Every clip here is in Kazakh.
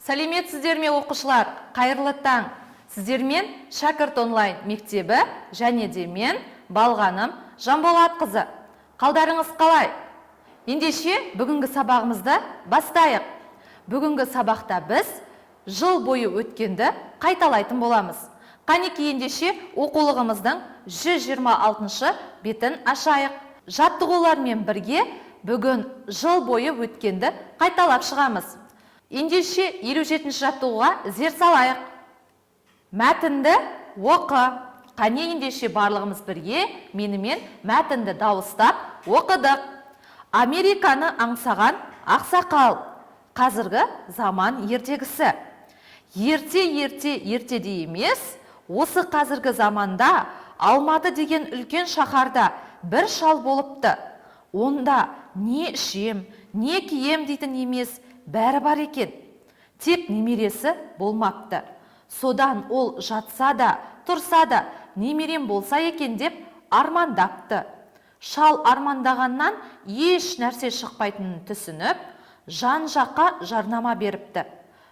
Сәлеметсіздер ме, оқушылар! Қайырлы таң! Сіздермен Шәкірт онлайн мектебі және де мен, Балғаным Жанболатқызы. Қалдарыңыз қалай? Ендеше, бүгінгі сабағымызды бастайық. Бүгінгі сабақта біз жыл бойы өткенді қайталайтын боламыз. Қанеки, ендеше, оқулығымыздың 126 бетін ашайық. Жаттығулармен бірге бүгін жыл бойы өткенді қайталап шығамыз. Ендеше, 57 жаттығуға зер салайық. Мәтінді оқы. Қане, ендеше, барлығымыз бірге менімен мәтінді дауыстап оқыдық. «Американы аңсаған ақсақал» — қазіргі заман ертегісі. Ерте, ерте, ертеде емес, осы қазіргі заманда Алматы деген үлкен шаһарда бір шал болыпты. Онда не ішем, не кием дейтін емес, бәрі бар екен. Тек немересі болмапты. Содан ол жатса да, тұрса да, немерем болса екен деп армандапты. Шал армандағаннан еш нәрсе шықпайтынын түсініп, жан жаққа жарнама беріпті.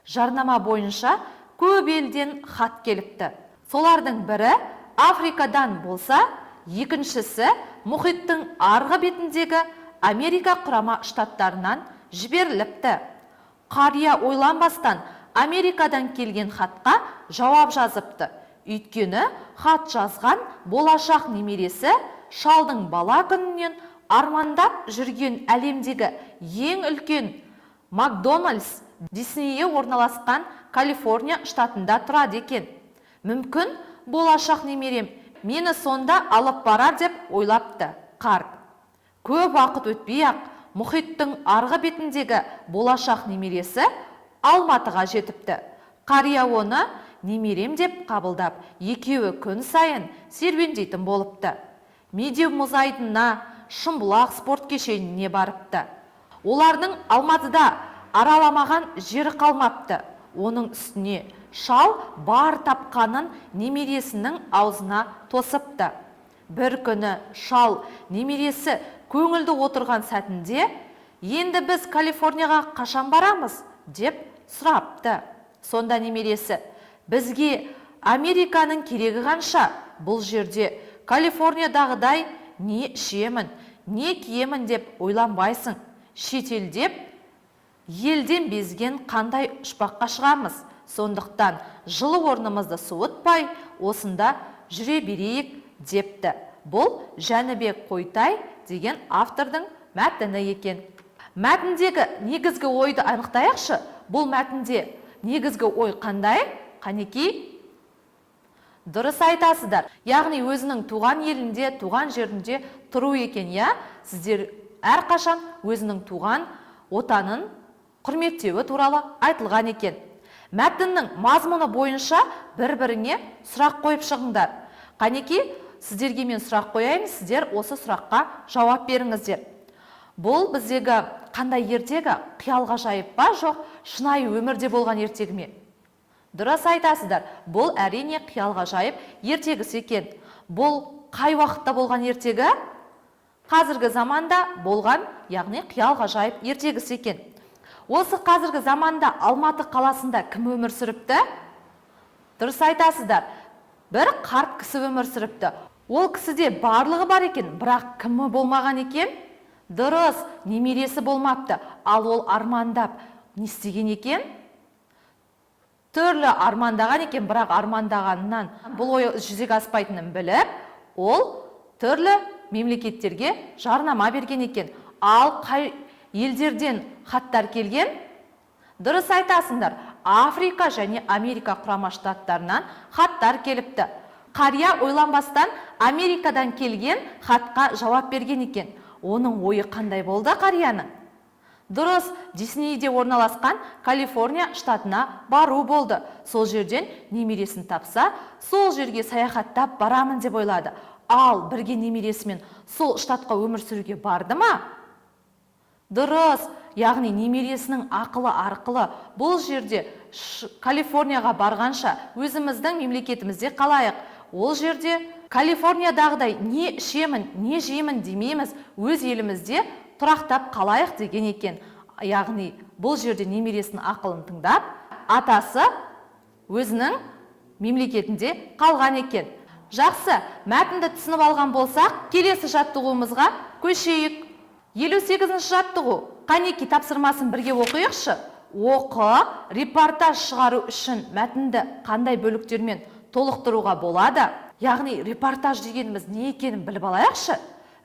Жарнама бойынша көп елден хат келіпті. Солардың бірі Африкадан болса, екіншісі мұхиттың арғы бетіндегі Америка Құрама Штаттарынан жіберіліпті. Қария ойланбастан Америкадан келген хатқа жауап жазыпты. Өйткені хат жазған болашақ немересі шалдың бала күнінен армандап жүрген әлемдегі ең үлкен Макдональдс Диснейі орналасқан Калифорния штатында тұрады екен. Мүмкін, болашақ немерем мені сонда алып барар деп ойлапты қарт. Көп уақыт өтпей ақ мұхиттың арғы бетіндегі болашақ немересі Алматыға жетіпті. Қария оны немерем деп қабылдап, екеуі күн сайын серуендейтін болыпты. Медеу мұз айдынына, Шымбұлақ спорт кешеніне барыпты. Олардың Алматыда араламаған жері қалмапты. Оның үстіне шал бар тапқанын немересінің аузына тосыпты. Бір күні шал немересі көңілді отырған сәтінде: «Енді біз Калифорнияға қашан барамыз?» — деп сұрапты. Сонда немересі: «Бізге Американың керегі қанша? Бұл жерде Калифорниядағыдай не ішемін, не киемін деп ойланбайсың. Шетелдеп, елден безген қандай ұшпаққа шығамыз? Сондықтан жылы орнымызды суытпай, осында жүре берейік», — депті. Бұл Жәнібек Қойтай деген автордың мәтіні екен. Мәтіндегі негізгі ойды анықтайықшы. Бұл мәтінде негізгі ой қандай? Қанеки, дұрыс айтасыздар. Яғни өзінің туған елінде, туған жерінде тұру екен, иә. Сіздер әрқашан өзінің туған отанын құрметтеуі туралы айтылған екен. Мәтіннің мазмұны бойынша бір біріңе сұрақ қойып шығыңдар. Қанеки, сіздерге мен сұрақ қояйын, сіздер осы сұраққа жауап беріңіздер. Бұл біздегі қандай ертегі? Қиял ғажайып па, жоқ шынайы өмірде болған ертегі ме? Дұрыс айтасыздар, бұл, әрине, қиял ғажайып ертегісі екен. Бұл қай уақытта болған ертегі? Қазіргі заманда болған, яғни қиял ғажайып ертегісі екен. Осы қазіргі заманда Алматы қаласында кім өмір сүріпті? Дұрыс айтасыздар, бір қарт кісі өмір сүріпті. Ол кісіде барлығы бар екен, бірақ кімі болмаған екен? Дұрыс, немересі болмапты. Ал ол армандап не істеген екен? Түрлі армандаған екен, бірақ армандағаннан бұл ойы жүзеге аспайтынын біліп, ол түрлі мемлекеттерге жарнама берген екен. Ал қай елдерден хаттар келген? Дұрыс айтасыңдар, Африка және Америка Құрама Штаттарынан хаттар келіпті. Қария ойланбастан Америкадан келген хатқа жауап берген екен. Оның ойы қандай болды қарияның? Дұрыс, Диснейде орналасқан Калифорния штатына бару болды. Сол жерден немересін тапса, сол жерге саяхаттап барамын деп ойлады. Ал бірге немересімен сол штатқа өмір сүруге барды ма? Дұрыс, яғни немересінің ақылы арқылы бұл жерде Калифорнияға барғанша, өзіміздің мемлекетімізде қалайық, ол жерде Калифорниядағыдай не ішемін, не жеймін демейміз, өз елімізде тұрақтап қалайық деген екен. Яғни бұл жерде немересінің ақылын тыңдап, атасы өзінің мемлекетінде қалған екен. Жақсы, мәтінді түсініп алған болсақ, келесі жаттығуымызға көшейік. 58-ші жаттығу. Қанеки, тапсырмасын бірге оқиықшы. Оқы, репортаж шығару үшін мәтінді қандай бөліктермен толықтыруға болады? Яғни репортаж дегеніміз не екенін біліп алайықшы.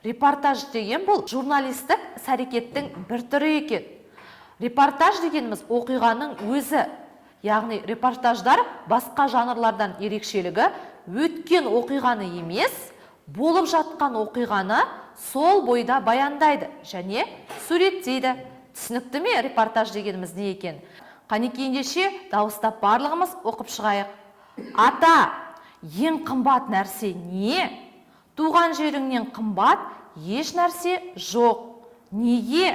Репортаж деген бұл журналистік іс-әрекеттің бір түрі екен. Репортаж дегеніміз оқиғаның өзі. Яғни репортаждар басқа жанрлардан ерекшелігі өткен оқиғаны емес, болып жатқан оқиғаны сол бойда баяндайды және суреттейді. Түсінікті ме репортаж дегеніміз не екен? Қанеки, ендеше дауыстап барлығымыз оқып шығайық. Ата, ең қымбат нәрсе не? Туған жеріңнен қымбат еш нәрсе жоқ. Неге?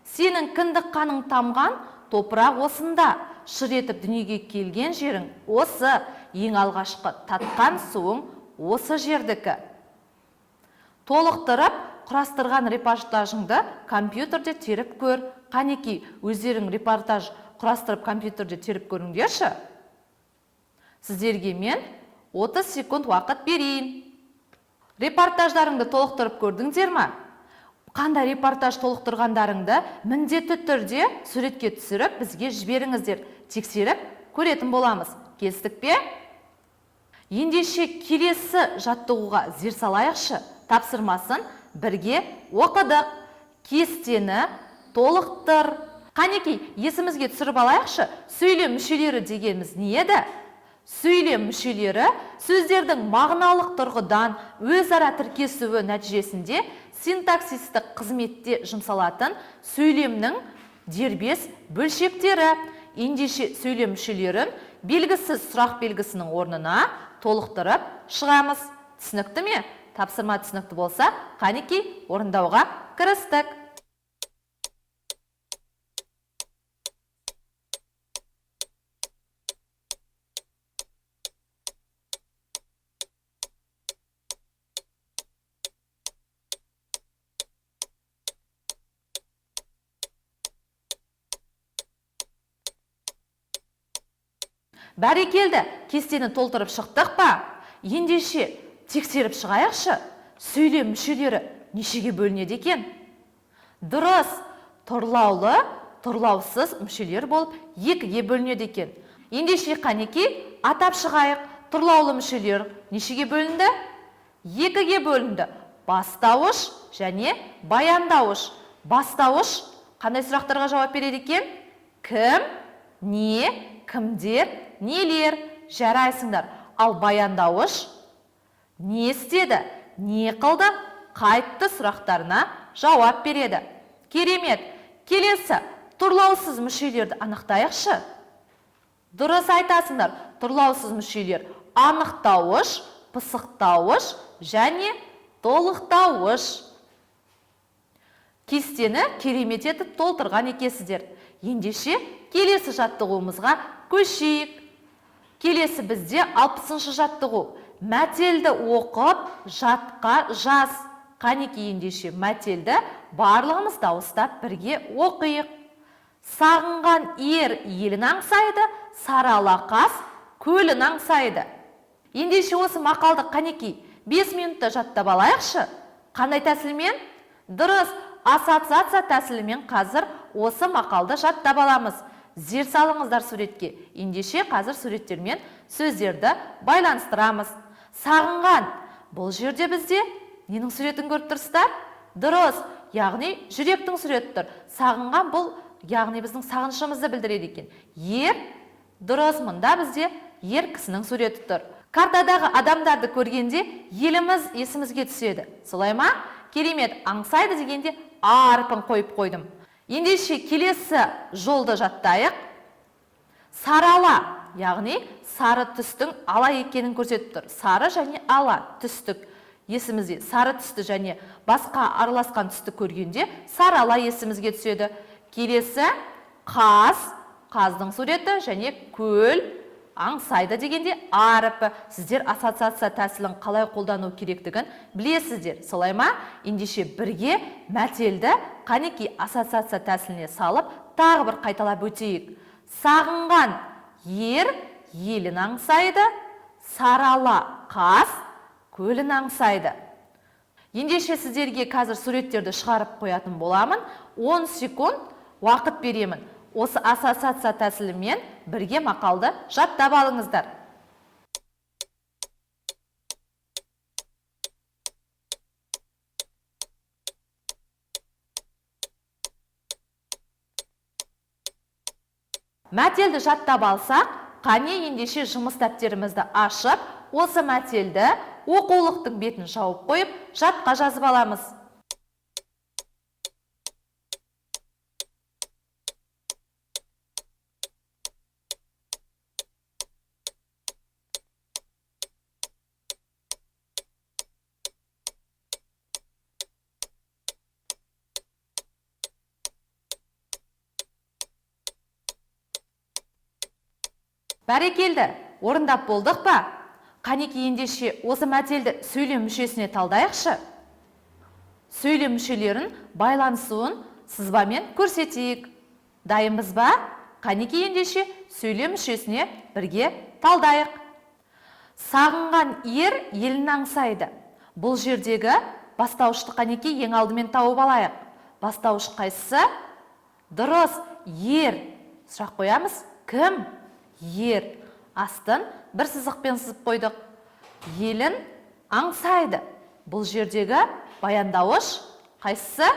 Сенің кіндік қаның тамған топырақ осында, шыр етіп дүниеге келген жерің осы, ең алғашқы татқан суың осы жердікі. Толықтырып, құрастырған репортажыңды компьютерде теріп көр. Қанеки, өздерің репортаж құрастырып компьютерде теріп көріңдерші. Сіздерге мен 30 секунд уақыт берейін. Репортаждарыңды толықтырып көрдіңдер ма? Қандай репортаж толықтырғандарыңды міндетті түрде суретке түсіріп бізге жіберіңіздер. Тексеріп көретін боламыз. Келістік пе? Ендеше келесі жаттығуға зер салайықшы. Тапсырмасын бірге оқыдық. Кестені толықтыр. Қанекей, есімізге түсіріп алайықшы. Сөйлем мүшелері дегеніміз не еді? Сөйлем мүшелері сөздердің мағыналық тұрғыдан өзара тіркесуі нәтижесінде синтаксистік қызметте жұмсалатын сөйлемнің дербес бөлшектері. Ендеше сөйлем мүшелерін белгісіз сұрақ белгісінің орнына толықтырып шығамыз. Түсінікті ме? Тапсырма түсінікті болса, қанекей, орындауға кірістік. Бәрекелді, кестені толтырып шықтық па? Ендеше тексеріп шығайықшы. Сөйлем мүшелері нешеге бөлінеді екен? Дұрыс, тұрлаулы, тұрлаусыз мүшелер болып екіге бөлінеді екен. Ендеше қанекей, атап шығайық. Тұрлаулы мүшелер нешеге бөлінді? Екіге бөлінді. Бастауыш және баяндауыш. Бастауыш қандай сұрақтарға жауап береді екен? Кім, не, кімдер, нелер? Жарайсыңдар. Ал баяндауыш не істеді, не қылды, қайтты сұрақтарына жауап береді. Керемет. Келесі, тұрлаусыз мүшелерді анықтайықшы. Дұрыс айтасыңдар. Тұрлаусыз мүшелер анықтауыш, пысықтауыш және толықтауыш. Кестені керемет етіп толтырған екенсіздер. Ендеше келесі жаттығуымызға көшейік. Келесі бізде 60-шы жаттығу. Мәтелді оқып, жатқа жаз. Қанекей, ендеше мәтелді барлығымыз дауыстап бірге оқиық. Сағынған ер елін аңсайды, сары ала қаз көлін аңсайды. Ендеше осы мақалды қанекей 5 минутта жаттап алайықшы. Қандай тәсілмен? Дұрыс, ассоциация тәсілімен қазір осы мақалды жаттап аламыз. Зер салыңыздар суретке. Ендеше қазір суреттермен сөздерді байланыстырамыз. Сағынған. Бұл жерде бізде ненің суретін көріп тұрсыздар? Дұрыс, яғни жүректің суреті тұр. Сағынған бұл, яғни біздің сағынышымызды білдіреді екен. Ер, дұрыс, мұнда бізде ер кісінің суреті тұр. Картадағы адамдарды көргенде еліміз есімізге түседі. Солай ма? Керемет, аңсайды дегенде А әрпін қойып қойдым. Ендеше келесі жолды жаттайық. Сары ала, яғни сары түстің ала екенін көрсетіп тұр. Сары және ала түстік. Есімізде сары түсті және басқа араласқан түсті көргенде сары ала есімізге түседі. Келесі қаз, қаздың суреті және көл, аңсайды дегенде А әрпі. Сіздер ассоциация тәсілін қалай қолдану керектігін білесіздер. Солай ма? Ендеше бірге мәтелді қанекей ассоциация тәсіліне салып тағы бір қайталап өтейік. Сағынған Ер елін аңсайды, сарала қаз көлін аңсайды. Ендеше сіздерге қазір суреттерді шығарып қоятын боламын. 10 секунд уақыт беремін. Осы ассоциация тәсілімен бірге мақалды жаттап алыңыздар. Мәтелді жаттап алсақ, қане ендеше жұмыс дәптерімізді ашып, осы мәтелді оқулықтың бетін жауып қойып, жатқа жазып аламыз. Бәрекелді, орындап болдық па? Қанеки ендеше осы мәтелді сөйлем мүшесіне талдайықшы. Сөйлем мүшелерін байланысуын сызбамен көрсетейік. Дайынбыз ба? Қанеки ендеше сөйлем мүшесіне бірге талдайық. Сағынған ер елін аңсайды. Бұл жердегі бастауышты қанеки ең алдымен тауып алайық. Бастауыш қайсысы? Дұрыс, ер. Сұрақ қоямыз, кім? Ер. Астын бір сызықпен сызып қойдық. Елін аңсайды. Бұл жердегі баяндауыш қайсысы?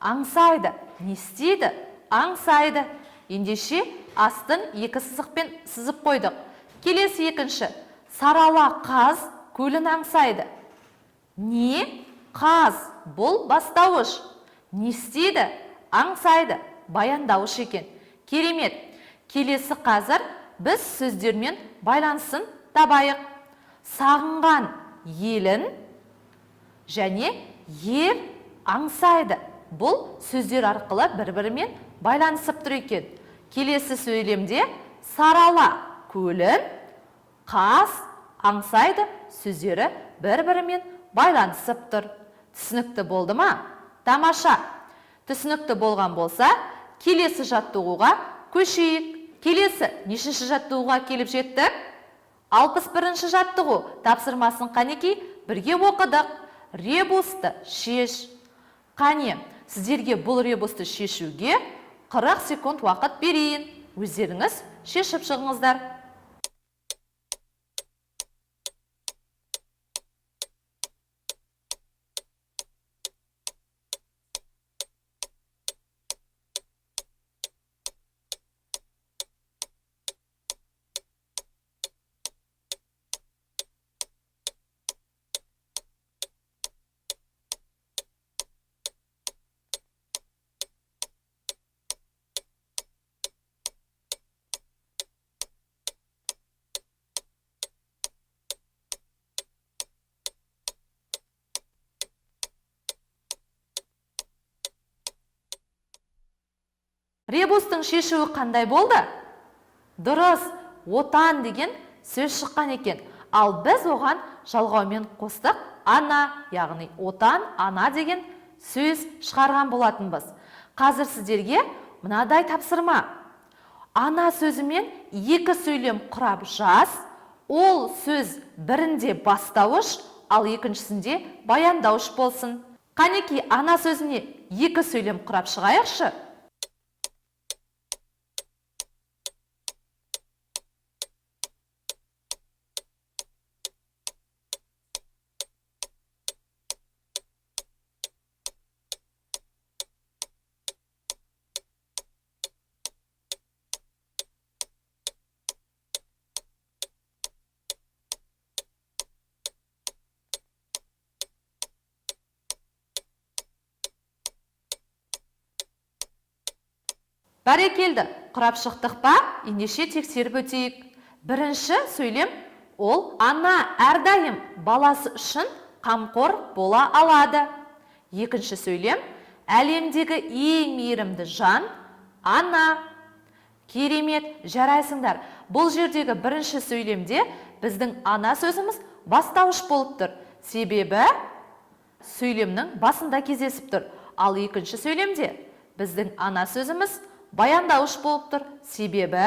Аңсайды. Не істейді? Аңсайды. Ендеше астын екі сызықпен сызып қойдық. Келесі екінші. Сарала қаз көлін аңсайды. Не? Қаз. Бұл бастауыш. Не істейді? Аңсайды. Баяндауыш екен. Керемет. Келесі қазір біз сөздермен байланысын табайық. Сағынған елін және ер аңсайды. Бұл сөздер арқылы бір-бірімен байланысып тұр екен. Келесі сөйлемде сарала көлін, қаз аңсайды сөздері бір-бірімен байланысып тұр. Түсінікті болды ма? Тамаша. Түсінікті болған болса, келесі жаттығуға көшейік. Келесі нешінші жаттығуға келіп жеттік? 61-ші жаттығу тапсырмасын қанекей бірге оқыдық. Ребусты шеш. Қане, сіздерге бұл ребусты шешуге 40 секунд уақыт берейін. Өздеріңіз шешіп шығыңыздар. Ребустың шешуі қандай болды? Дұрыс, отан деген сөз шыққан екен. Ал біз оған жалғаумен қостық ана, яғни отан, ана деген сөз шығарған болатынбыз. Қазір сіздерге мынадай тапсырма. Ана сөзімен екі сөйлем құрап жаз. Ол сөз бірінде бастауыш, ал екіншісінде баяндауыш болсын. Қанеки, ана сөзіне екі сөйлем құрап шығайықшы. Бәрекелді, құрап шықтық па? Ендеше тексеріп өтейік. Бірінші сөйлем ол ана әрдайым баласы үшін қамқор бола алады. Екінші сөйлем әлемдегі ең мейірімді жан ана. Керемет, жарайсыңдар. Бұл жердегі бірінші сөйлемде біздің ана сөзіміз бастауыш болып тұр. Себебі сөйлемнің басында кездесіп тұр. Ал екінші сөйлемде біздің ана сөзіміз баяндауыш болып тұр. Себебі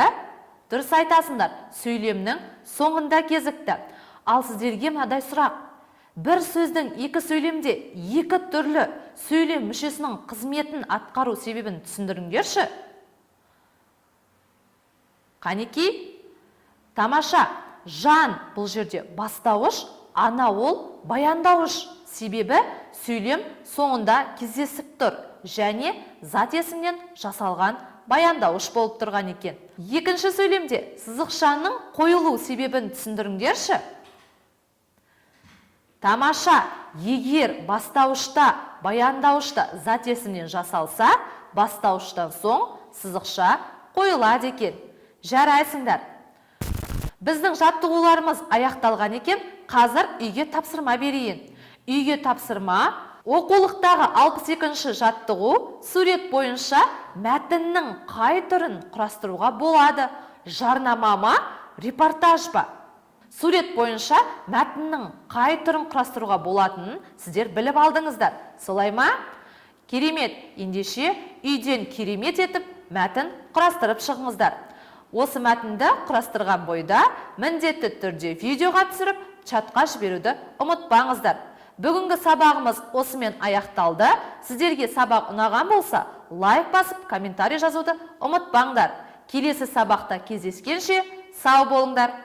Дұрыс айтасыңдар, сөйлемнің соңында кезікті. Ал сіздерге мынадай сұрақ. Бір сөздің екі сөйлемде екі түрлі сөйлем мүшесінің қызметін атқару себебін түсіндіріңдерші. Қанеки, тамаша, жан бұл жерде бастауыш, ана ол баяндауыш. Себебі сөйлем соңында кездесіп тұр және зат есімнен жасалған баяндауыш болып тұрған екен. Екінші сөйлемде сызықшаның қойылу себебін түсіндіріңдерші. Тамаша, егер бастауышта, баяндауышта зат есімнен жасалса, бастауыштан соң сызықша қойылады екен. Жарайсыңдар. Біздің жаттығуларымыз аяқталған екен, қазір үйге тапсырма берейін. Үйге тапсырма: оқулықтағы 62-ші жаттығу, сурет бойынша мәтіннің қай түрін құрастыруға болады? Жарнама ма, репортаж па? Сурет бойынша мәтіннің қай түрін құрастыруға болатынын сіздер біліп алдыңыздар. Солай ма? Керемет! Ендеше үйден керемет етіп мәтін құрастырып шығыңыздар. Осы мәтінді құрастырған бойда міндетті түрде видеоға түсіріп, чатқа жіберуді ұмытпаңыздар. Бүгінгі сабағымыз осымен аяқталды. Сіздерге сабақ ұнаған болса, лайк басып, комментарий жазуды ұмытпаңдар. Келесі сабақта кездескенше сау болыңдар.